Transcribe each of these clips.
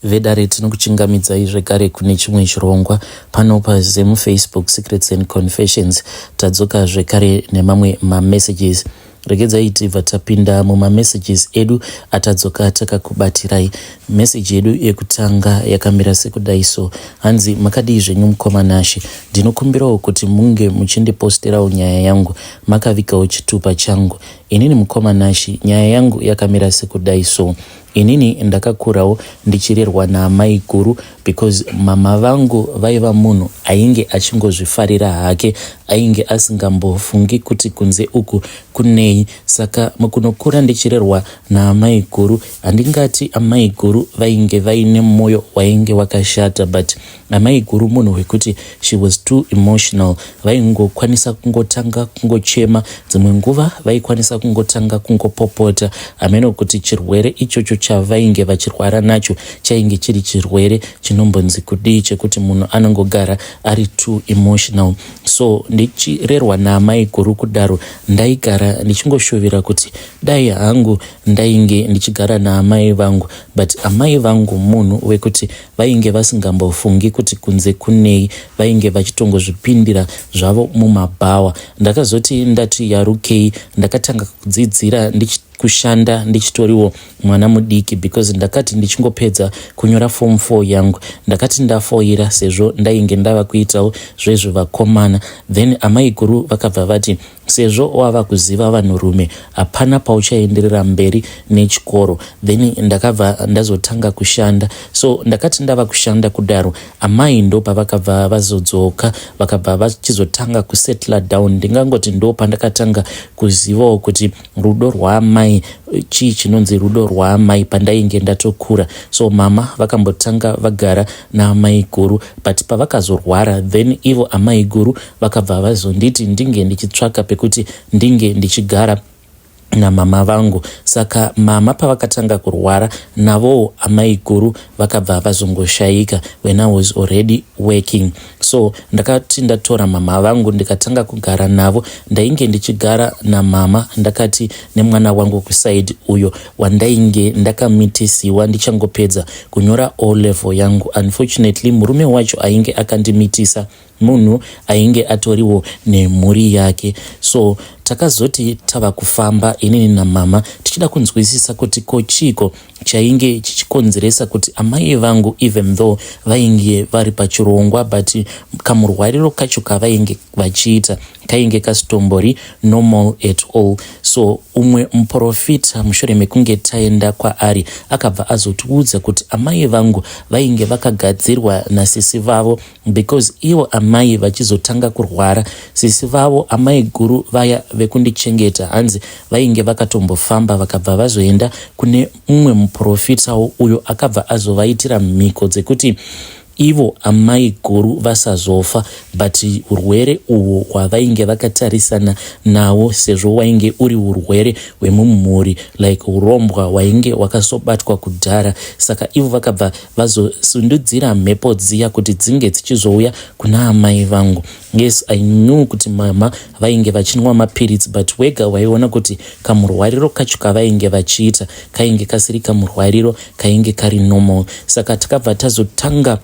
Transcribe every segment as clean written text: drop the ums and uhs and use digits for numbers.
Vedare tinokuchingamidzai zvekare kune chimwe chirongwa pano paZemu Facebook Secrets and Confessions. Tadzoka zvekare nemamwe mamessages. Regedzai tibva tapinda mumamessages edu atadzoka takakubatirai. Message yedu yekutanga yakamira sekudai so. Hanzi makadii zvenyu mukoma Nashe. Ndinokumbirawo kuti munge muchindiposterawo nyaya yangu makavigawo chitupa changu. Inini mukoma Nashe nyaya yangu yakamira sekudai so. Inini ndakakurawo ndichirerwa naamaiguru because mama vangu vaiva munhu ainge achingozvifarira hake, ainge asingambofungi kuti kunze uku kunei. Saka mukunokura ndichirerwa naamaiguru, handingati amaiguru vainge vaine moyo wainge wakashata but Amaiguru munhu wekuti she was too emotional, vaingokwanisa kungotanga kungochema, dzimwe nguva vaikwanisa kungotanga kungopopota. Hameno kuti chirwere ichocho chavainge vachirwara nacho chainge chiri chirwere chinombonzi kudii chekuti munhu anongogara ari too emotional. So ndichirerwa naamaiguru kudaro ndaigara ndichingoshuvira kuti dai hangu ndainge ndichigara naamai vangu, but amai vangu munhu wekuti Vainge vasingambofungi kuti kunze kunei, vainge vachitongozvipindira zvavo mumabhawa. Ndakazoti ndati yarukei ndakatanga kudzidzira kushanda ndichitoriwo mwana mudiki because ndakati ndichingopedza kunyora form 4 yangu ndakati ndafoira sezvo ndainge ndava kuitawo zvezvevakomana then amaiguru vakabva vati Sezvo wava kuziva vanhurume hapana pauchaenderera mberi nechikoro then ndakabva ndazotanga kushanda so ndakati ndava kushanda kudaro amai ndopavakabva vazodzoka vakabva vachizotanga kusettler down ndingangoti ndopandakatanga kuzivawo kuti rudo rwaamai chii chinonzi rudo rwaamai pandainge ndatokura so mama vakambotanga vagara naamaiguru but pavakazorwara then ivo amaiguru vakabva vazonditi ndinge ndichitsvaka pekuti ndinge ndichigara namama vangu saka mama pavakatanga kurwara navowo amaiguru vakabva vazongoshaika when I was already working so ndakati ndatora mama vangu ndikatanga kugara navo ndainge ndichigara namama ndakati nemwana wangu kusaidi uyo wandainge ndakamitisiwa ndichangopedza kunyora o level yangu unfortunately murume wacho ainge akandimitisa munhu ainge atoriwo nemhuri yake so takazoti tava kufamba inini namama tichida kunzwisisa kuti ko chiiko chainge chichikonzeresa kuti amai vangu even though vainge vari pachirongwa but kamurwariro kacho kavainge vachiita kainge kasitombori normal at all so umwe muporofita mushure mekunge taenda kwaari akabva azotiudza kuti amai vangu vainge vakagadzirwa nasisi vavo because ivo amai vachizotanga kurwara sisi vavo amai guru vaya vekundichengeta hanzi vainge vakatombofamba vakabva vazoenda kune mumwe muprofitawo uyo akabva azovaitira mhiko dzekuti ivo amai guru vasazofa but urwere uhwo hwavainge vakatarisana nawo sezvo wainge uri urwere hwemumhuri like urombwa hwainge hwakasobatwa kudhara saka ivo vakabva vazosundudzira mhepo dziya kuti dzinge dzichizouya kuna amai vangu. Yes, I knew kuti mama vainge vachinwa mapiritsi but wega waiona kuti kamurwariro kacho kavainge vachiita kainge kasiri kamurwariro kainge kari normal. Saka takabva tazotanga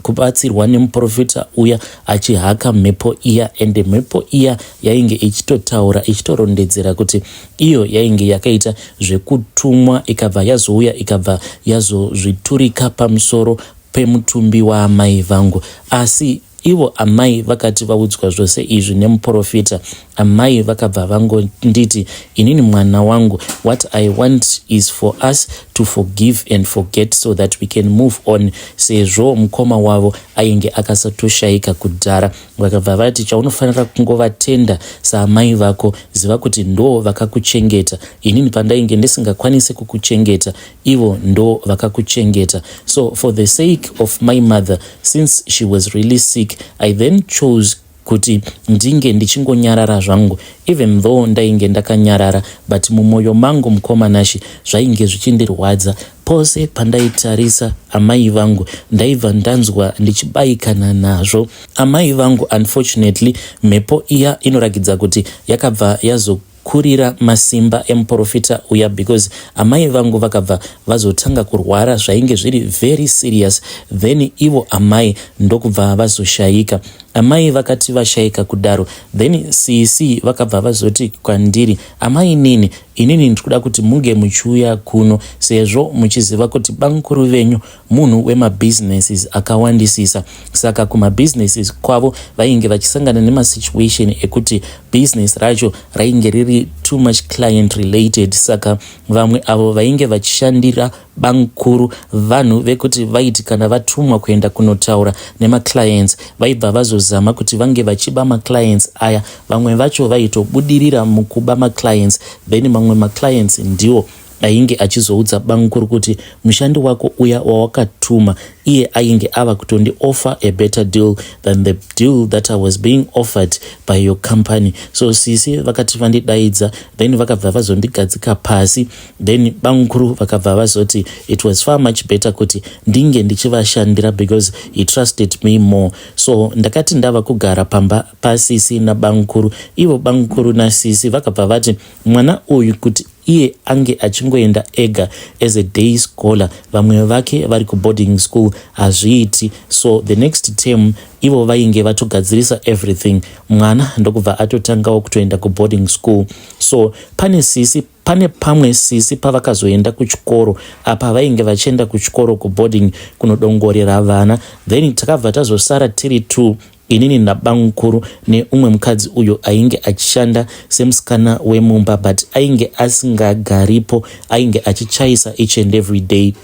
kubatsirwa nemuprofita uya achihaka mhepo iya ende mhepo iya yainge ichitotaura ichitorondedzera kuti iyo yainge yakaita zvekutumwa ikabva yazouya ikabva yazozviturika pamusoro pemutumbi waamai vangu asi ivo amai vakati vaudzwa zvose izvi nemuprofita Amai vakabva vangonditi inini mwana wangu what I want is for us to forgive and forget so that we can move on sezvo mukoma wavo ainge akasatoshaika kudhara. Vakabva vati chaunofanira kungovatenda saamai vako ziva kuti ndo vakakuchengeta inini pandainge ndisingakwanise kukuchengeta ivo ndo vakakuchengeta so for the sake of my mother since she was really sick I then chose kuti ndinge ndichingonyarara zvangu even though ndainge ndakanyarara but mumoyo mangu mukoma Nashy zvainge zvichindirwadza pose pandaitarisa amai vangu ndaibva ndanzwa ndichibaikana nazvo amai vangu unfortunately mhepo iya inorakidza kuti yakabva yazo Ndakazokurira masimba emuporofita uya because amai vangu vakabva vazotanga kurwara zvainge zviri very serious, then ivo amai ndokubva vazoshayika. Amai vakati vashaika kudaro, then sisi vakabva vazoti kwandiri, amai nini, inini ndikuda kuti munge muchiuya kuno sezvo muchiziva kuti bamukuru venyu munhu wemabusinesses akawandisisa. Saka kumabusinesses kwavo vainge vachisangana nemasituation ekuti business racho rainge riri too much client related. Saka vamwe avo vainge vachishandira bamukuru vanhu vekuti vaiti kana vatumwa kuenda kunotaura nemaclients, vaibva vazozama kuti vange vachiba maclients aya. Vamwe vacho vaitobudirira mukuba maclients, then mamwe maclients ndiwo ainge achizoudza bamukuru kuti mushandi wako uya wawakatuma iye ainge ava kutondioffer a better deal than the deal that I was being offered by your company. So sisi vakati vandidaidza, then vakabva vazondigadzika pasi, then bamukuru vakabva vazoti it was far much better kuti ndinge ndichivashandira because he trusted me more. So ndakati ndava kugara pamba pasisi nabamukuru, ivo bamukuru nasisi vakabva vati mwana uyu kuti iye ange achingoenda ega as a day scholar, vamwe vake vari kuboarding school, hazviiti. So the next term ivo vainge vatogadzirisa everything, mwana ndokubva atotangawo kutoenda kuboarding school. So pane sisi, pane pamwe sisi pavakazoenda kuchikoro, apa vainge vachienda kuchikoro kuboarding kunodongorera vana, then takabva tazosara tiri two, inini nabamukuru neumwe mukadzi uyo ainge achishanda semusikana wemumba, but ainge asingagaripo, ainge achichaisa each and every day.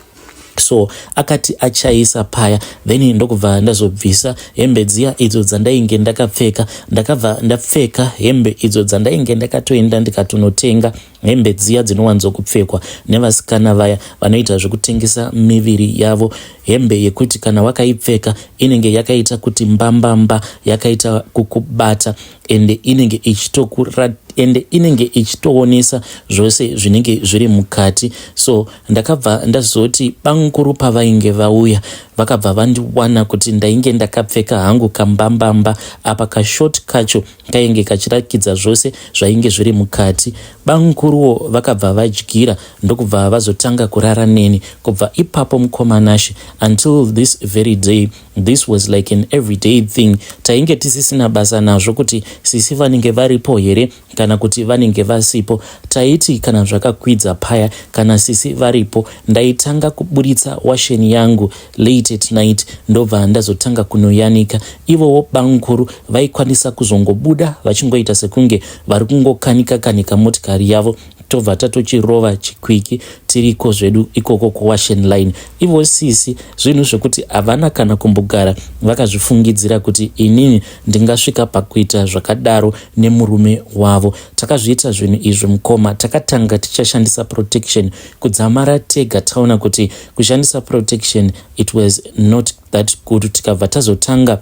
So akati achaisa paya, then ndokubva ndazobvisa hembe dziya idzo dzandainge ndakapfeka. Ndakabva ndapfeka hembe idzo dzandainge ndakatoenda ndikatonotenga, hembe dziya dzinowanzokupfekwa nevasikana vaya vanoita zvekutengesa miviri yavo, hembe yekuti kana wakaipfeka inenge yakaita kuti mbambamba, yakaita kukubata, ende inenge ichitokura, ende inenge ichitoonesa zvose zvinenge zviri mukati. So ndakabva ndazoti bamukuru pavainge vauya, vakabva vandiwana kuti ndainge ndakapfeka hangu kambambamba, apa kashort kacho kainge kachirakidza zvose zvainge zviri mukati. Bamukuruwo vakabva vadyira, ndokubva vazotanga kurara neni. Kubva ipapo, mukoma Nashe, until this very day, this was like an everyday thing. Tainge tisisina basa nazvo kuti sisi vanenge varipo here kana kuti vanenge vasipo. Taiti kana zvakakwidza paya, kana sisi varipo, ndaitanga kuburitsa washeni yangu late at night, ndobva ndazotanga kunoyanika. Ivowo bamukuru vaikwanisa kuzongobuda vachingoita sekunge vari kungokanika kanika motikari yavo, tobva tatochirova chikwiki tiriko zvedu ikoko kuwashen line. Ivo sisi zvinhu zvekuti havana kana kumbogara vakazvifungidzira kuti inini ndingasvika pakuita zvakadaro nemurume wavo. Takazviita zvinhu izvi, mukoma. Takatanga tichashandisa protection kudzamara tega taona kuti kushandisa protection, it was not that good. Tikabva tazotanga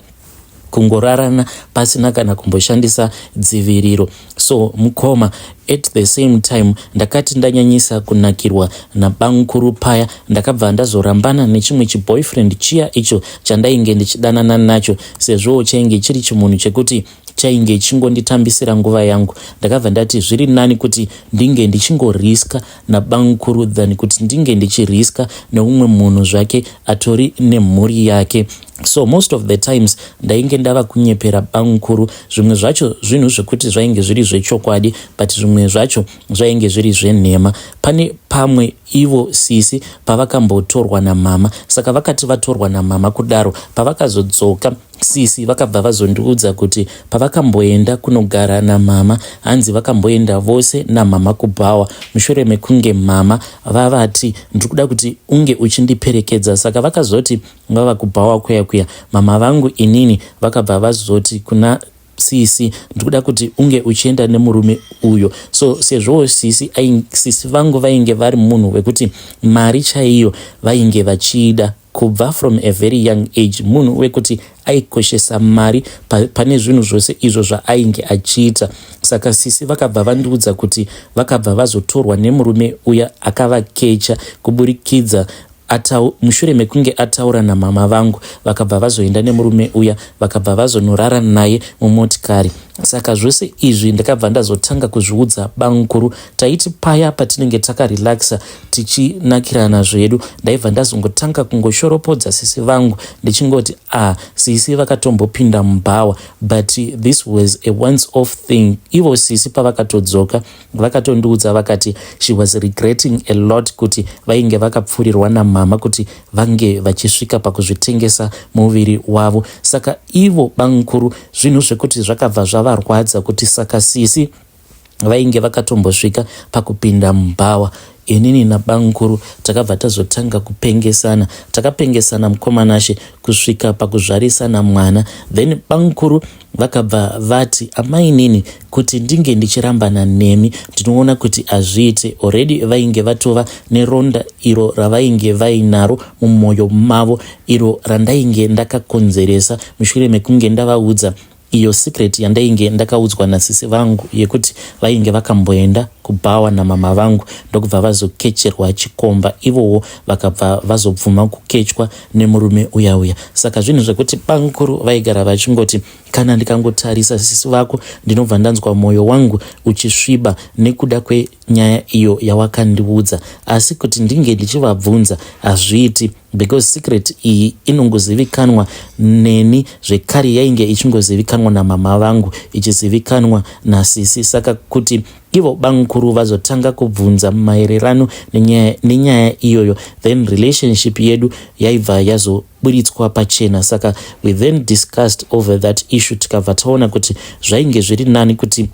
kungorarana pasina kana kumboshandisa dziviriro. So mukoma, at the same time ndakati ndanyanyisa kunakirwa nabamukuru paya, ndakabva ndazorambana nechimwe chiboyfriend chiya icho chandainge ndichidanana nacho, sezvo chainge chiri chimunhu chekuti chainge chingonditambisira nguva yangu. Ndakabva ndati zviri nani kuti ndinge ndichingoriska nabamukuru than kuti ndinge ndichiriska neumwe munhu zvake atori nemhuri yake. So most of the times ndainge ndava kunyepera bamukuru. Zvimwe zvacho zvinhu zvekuti zvainge zviri zvechokwadi, but zvimwe zvacho zvainge zviri zvenhema. Pane pamwe ivo sisi pavakambotorwa namama. Saka vakati vatorwa namama kudaro, pavakazodzoka, sisi vakabva vazondiudza kuti pavakamboenda kunogara namama, hanzi vakamboenda vose namama kubhawa mushure mekunge mama vavati, "Ndiri kuda kuti unge uchindiperekedza." Saka vakazoti vava kubhawa kuya kuya, mama vangu inini vakabva vazoti kuna sisi, "Ndikuda kuti unge uchienda nemurume uyo." So sezvowo sisi vangu vainge vari munhu wekuti mari chaiyo vainge vachiida kubva from a very young age, munhu wekuti aikoshesa mari pane zvinhu zvose izvo zvaainge achiita. Saka sisi vakabva vandiudza kuti vakabva vazotorwa nemurume uya akavakecha kuburikidza mushure mekunge ataura namama vangu. Vakabva vazoenda nemurume uya, vakabva vazonorara naye mumotikari. Saka zvose izvi ndakabva ndazotanga kuzviudza bamukuru. Taiti paya patinenge takarelaxa tichinakirana zvedu, ndaibva ndazongotanga kungoshoropodza sisi vangu ndichingoti, "Ah, sisi vakatombopinda mubhawa, but this was a once off thing." Ivo sisi pavakatodzoka vakatondiudza vakati she was regretting a lot kuti vainge vakapfurirwa namama kuti vange vachisvika pakuzvitengesa muviri wavo. Saka ivo bamukuru zvinhu zvekuti zvakabva zvavarwadza kuti saka sisi vainge vakatombosvika pakupinda mubhawa. Inini nabamukuru takabva tazotanga kupengesana. Takapengesana, mukomanashe, kusvika pakuzvarisana mwana. Then bamukuru vakabva vati, "Amainini, kuti ndinge ndichirambana nemi ndinoona kuti hazviite." Already vainge vatova neronda iro ravainge vainaro mumwoyo mavo, iro randainge ndakakonzeresa mushure mekunge ndavaudza iyo secret yandainge ndakaudzwa nasisi vangu yekuti vainge vakamboenda kubhawa namama vangu, ndokubva vazokecherwa chikomba, ivowo vakabva vazobvuma kukechwa nemurume uya uya. Saka zvinhu zvekuti bamukuru vaigara vachingoti, "Kana ndikangotarisa sisi vako ndinobva ndanzwa mwoyo wangu uchisviba nekuda kwenyaya iyo yawakandiudza, asi kuti ndinge ndichivabvunza hazviiti because secret iyi inongozivikanwa neni, zvekare yainge ichingozivikanwa namama vangu, ichizivikanwa nasisi." Saka kuti ivo bamukuru vazotanga kubvunza maererano nenyaya iyoyo, then relationship yedu yaibva yazoburitswa pachena. Saka we then discussed over that issue, tikabva taona kuti zvainge zviri nani kuti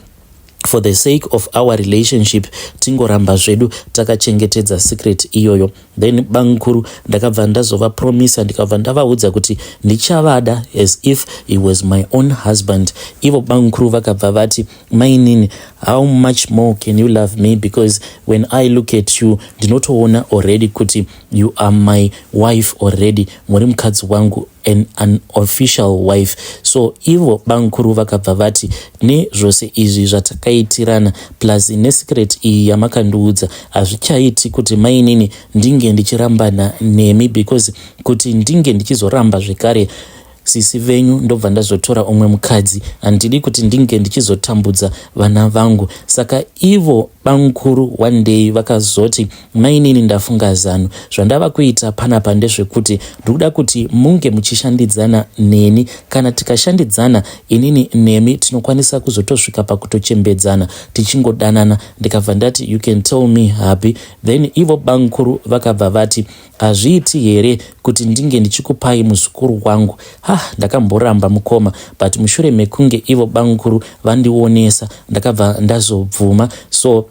for the sake of our relationship tingoramba zvedu takachengetedza secret iyoyo. Then bamukuru ndakabva ndazovapromisa, ndikabva ndavaudza kuti ndichavada as if he was my own husband. Ivo bamukuru vakabva vati, "Mainini, how much more can you love me? Because when I look at you ndinotoona already kuti you are my wife already, muri mukadzi wangu, an official wife." So ivo bamukuru vakabva vati, "Nezvose izvi zvatakaitirana plus nesecret iyi yamakandiudza, hazvichaiti kuti mainini ndinge ndichirambana nemi, because kuti ndinge ndichizoramba zvekare sisi venyu ndobva ndazotora umwe mukadzi, handidi kuti ndinge ndichizotambudza vana vangu." Saka ivo bamukuru one day vakazoti, "Mainini, ndafunga zano. Zvandava kuita panapa ndezvekuti ndikuda kuti munge muchishandidzana neni. Kana tikashandidzana inini nemi, tinokwanisa kuzotosvika pakutochembedzana tichingodanana." Ndikabva ndati, "You can tell me, hubby." Then ivo bamukuru vakabva vati, "Hazviiti here kuti ndinge ndichikupai muzukuru wangu?" Ha, ndakamboramba, mukoma, but mushure mekunge ivo bamukuru vandionesa ndakabva ndazobvuma. So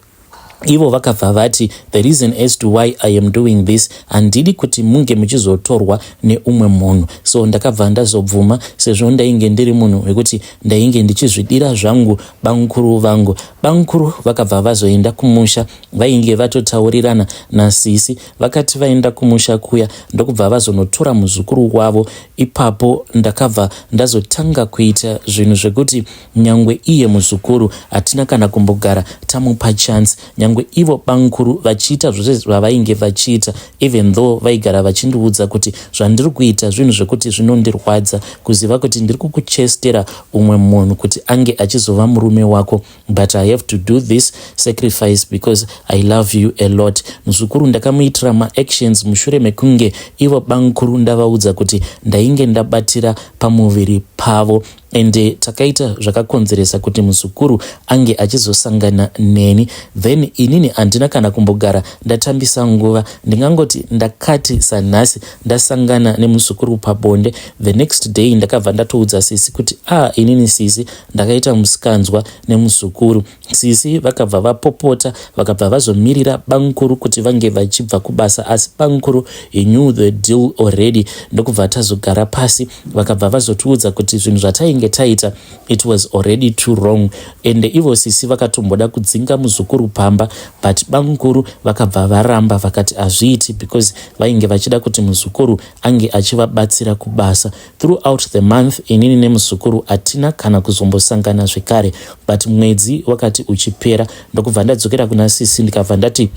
ivo vakabva vati, "The reason as to why I am doing this, handidi kuti munge muchizotorwa neumwe munhu." So ndakabva ndazobvuma sezvo ndainge ndiri munhu wekuti ndainge ndichizvidira zvangu bamukuru vangu. Bamukuru vakabva vazoenda kumusha, vaingevatotaurirana nasisi. Vakati vaenda kumusha kuya, ndokubva vazonotora muzukuru wavo. Ipapo ndakabva ndazotanga kuita zvinhu zvekuti nyangwe iye muzukuru hatina kana kumbogara tamupa chance, nyangwe ivo bamukuru vachiita zvose zvavainge vachiita, even though vaigara vachindiudza kuti zvandiri kuita zvinhu zvekuti zvinondirwadza kuziva kuti ndiri kukuchestera umwe munhu kuti ange achizova murume wako, but I have to do this sacrifice because I love you a lot. Muzukuru ndakamuitira maactions mushure mekunge ivo bamukuru ndavaudza kuti ndainge ndabatira pamuviri pavo, ende takaita zvakakonzeresa kuti muzukuru ange achizosangana neni. Then inini handina kana kumbogara ndatambisa nguva. Ndingangoti ndakati sanhasi ndasangana nemuzukuru pabonde, the next day ndakabva ndatoudza sisi kuti, "A ah, inini sisi ndakaita musikanzwa nemuzukuru." Sisi vakabva vapopota, vakabva vazomirira bamukuru kuti vange vachibva kubasa, asi bamukuru he knew the deal already. Ndokubva tazogara pasi, vakabva vazotiudza kuti zvinhu zvatainge taita, it was already too wrong. Ende ivo sisi vakatomboda kudzinga muzukuru pamba, but bamukuru vakabva varamba, vakati hazviiti because vainge vachida kuti muzukuru ange achivabatsira kubasa. Throughout the month inini nemuzukuru hatina kana kuzombosangana zvekare, but mwedzi wakati uchipera ndokubva ndadzokera kuna sisi, ndikabva ndati,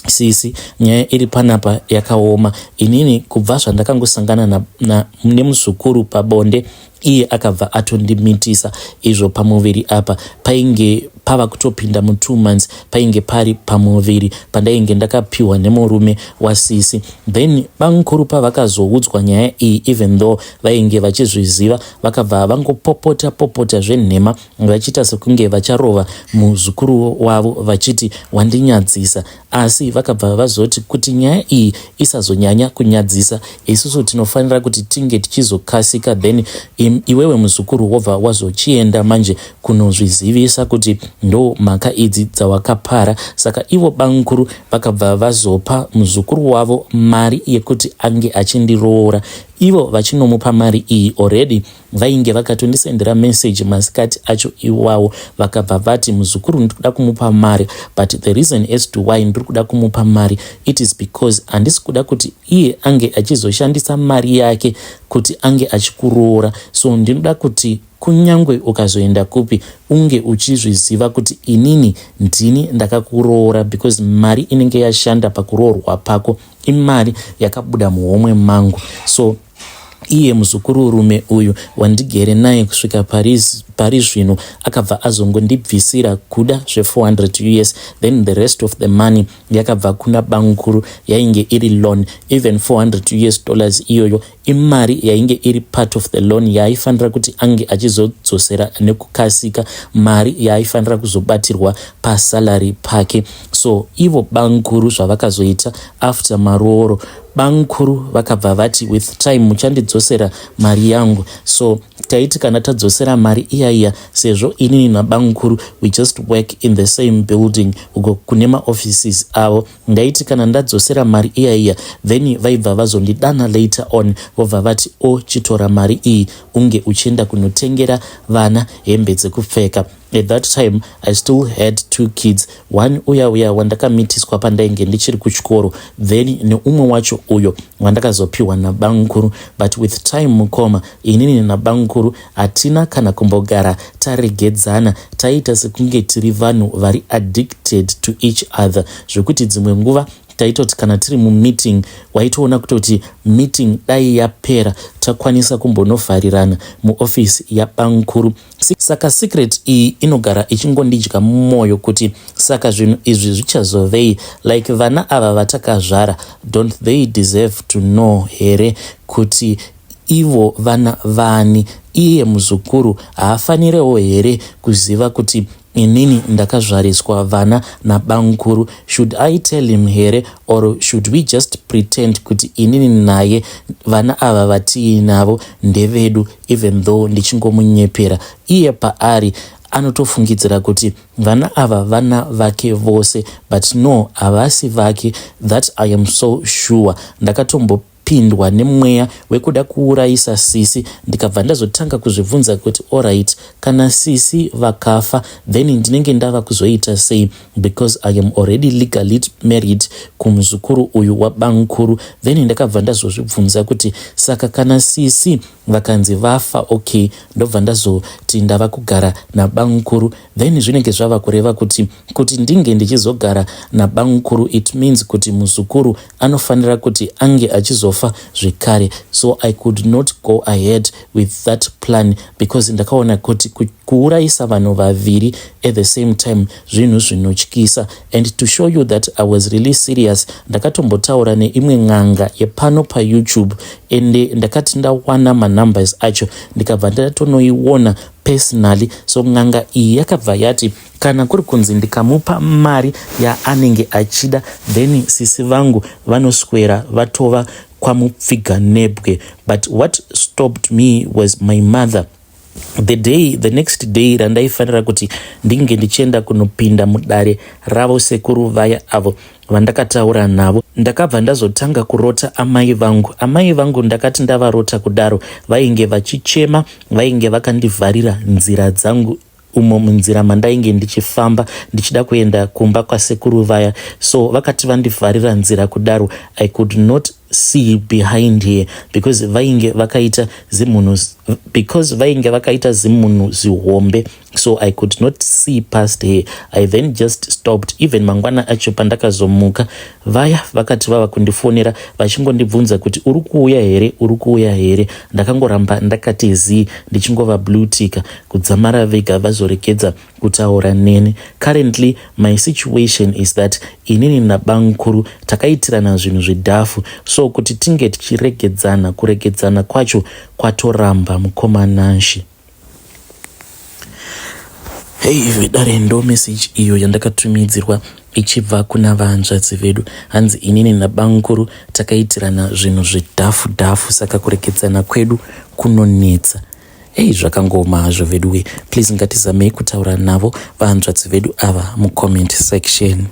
"Sisi, nyaya iri panapa yakaoma. Inini kubva zvandakangosangana nemuzukuru pabonde, Iye akabva atondimitisa izvo pamuviri apa painge pava kutopinda mu2 months, painge pari pamuviri pandainge ndakapiwa nemurume wasisi. Then bamukuru pavakazoudzwa nyaya iyi, even though vainge vachizviziva, vakabva vangopopota popota zvenhema, vachiita sekunge vacharova muzukuru wavo, vachiti wandinyadzisa. Asi vakabva vazoti kuti nyaya iyi isazonyanya kunyadzisa, isusu tinofanira kuti tinge tichizokasika, then iwewe muzukuru wobva wazochienda manje kunozvizivisa kuti ndo mhaka idzi dzawakapara. Saka ivo bamukuru vakabva vazopa muzukuru wavo mari yekuti ange achindiroora. Ivo vachinomupa mari iyi, already vainge vakatondisendera message masikati acho iwawo. Vakabva vati muzukuru ndiri kuda kumupa mari, but the reason as to why ndiri kuda kumupa mari, it is because handisi kuda kuti iye ange achizoshandisa mari yake kuti ange achikuroora. So ndinoda kuti kunyangwe ukazoenda kupi, unge uchizviziva kuti inini ndini ndakakuroora, because mari inenge yashanda pakuroorwa pako imari yakabuda muhomwe mangu. So iye muzukururume uyu wandigere naye kusvika pari zvino akabva azongondibvisira kuda zve400 US. Then the rest of the money yakabva kuna bamukuru, yainge iri loan. Even 400 US dollars iyoyo imari yainge iri part of the loan yaaifanira kuti ange achizodzosera nekukasika, mari yaaifanira kuzobatirwa pasalary pake. So ivo bamukuru zvavakazoita after marooro, bamukuru vakabva vati with time muchandidzosera mari yangu. So taiti kana tadzosera mari iyaiya, sezvo inini nabamukuru we just work in the same building uko kune maoffices avo, ndaiti kana ndadzosera mari iyaiya, then vaibva vazondidana later on, vobva vati, "O, chitora mari iyi unge uchienda kunotengera vana hembe dzekupfeka." At that time I still had two kids, one uya uya wandakamitiswa pandainge ndichiri kuchikoro, then neumwe wacho uyo wandakazopiwa nabamukuru. But with time, mukoma, inini nabamukuru hatina kana kumbogara taregedzana. Taiita sekunge tiri vanhu vari addicted to each other, zvekuti dzimwe nguva taitoti kana tiri mumeeting, waitoona kutoti meeting dai yapera takwanisa kumbonovharirana muofisi yabamukuru. Saka secret iyi inogara ichingondidya mumwoyo kuti saka zvinhu izvi zvichazovei? Like vana ava vatakazvara, don't they deserve to know here kuti ivo vana vani? Iye muzukuru haafanirewo here kuziva kuti inini ndakazvariswa vana nabamukuru? Should I tell him here, or should we just pretend kuti inini naye vana ava vatiinavo ndevedu, even though ndichingomunyepera? Iye paari anotofungidzira kuti vana ava vana vake vose, but no, havasi vake, that I am so sure. Ndakatombopindwa nemweya wekuda kuurayisa sisi, ndikabva ndazotanga kuzvibvunza kuti alright, kana sisi vakafa, then ndinenge ndava kuzoita sei? Because I am already legally married kumuzukuru uyu wabamukuru. Then ndakabva ndazozvibvunza kuti saka kana sisi vakanzi vafa, okay, ndobva ndazoti ndava kugara nabamukuru, then zvinenge zvava kureva kuti ndinge ndichizogara nabamukuru, it means kuti muzukuru anofanira kuti ange achizofa zvekare. So I could not go ahead with that plan because ndakaona kuti kuurayisa vanhu vaviri at the same time zvinhu zvinotyisa. And to show you that I was really serious, ndakatombotaura neimwe n'anga yepano paYouTube, ende ndakati ndawana manumbers acho, ndikabva ndatonoiona personally. So n'anga iyi yakabva yati kana kuri kunzi ndikamupa mari yaanenge achida, then sisi vangu vanoswera vatova kwamupfiga nebwe. But what stopped me was my mother. The next day randaifanira kuti ndinge ndichienda kunopinda mudare ravo sekuru vaya avo vandakataura navo, ndakabva ndazotanga kurota amai vangu. Amai vangu ndakati ndavarota kudaro, vainge vachichema, vainge vakandivharira nzira dzangu umo munzira mandainge ndichifamba ndichida kuenda kumba kwasekuru vaya. So vakati vandivharira nzira kudaro, I could not see behind here because vainge vakaita zimunhu zihombe. So I could not see past her. I then just stopped. Even mangwana acho pandakazomuka, vaya vakati vava kundifonera vachingondibvunza kuti uri kuuya here, uri kuuya here, ndakangoramba ndakati zii, ndichingova blue ticka kudzamara vega vazoregedza kutaura neni. Currently my situation is that inini nabankuru takaitirana zvinhu zvidhafu, so kuti tinge tichiregedzana, kuregedzana kwacho kwatoramba, mukoma Nashi. Hei vedare, ndo message iyo yandakatumidzirwa ichibva kuna vahanzvadzi vedu. Hanzi inini nabankuru takaitirana zvinhu zvedhafu dhafu, saka kuregedzana kwedu kunonetsa. Ei, zvakangoma hazvo veduwe. Please, ngatizamei kutaura navo vahanzvadzi vedu ava mucomment section.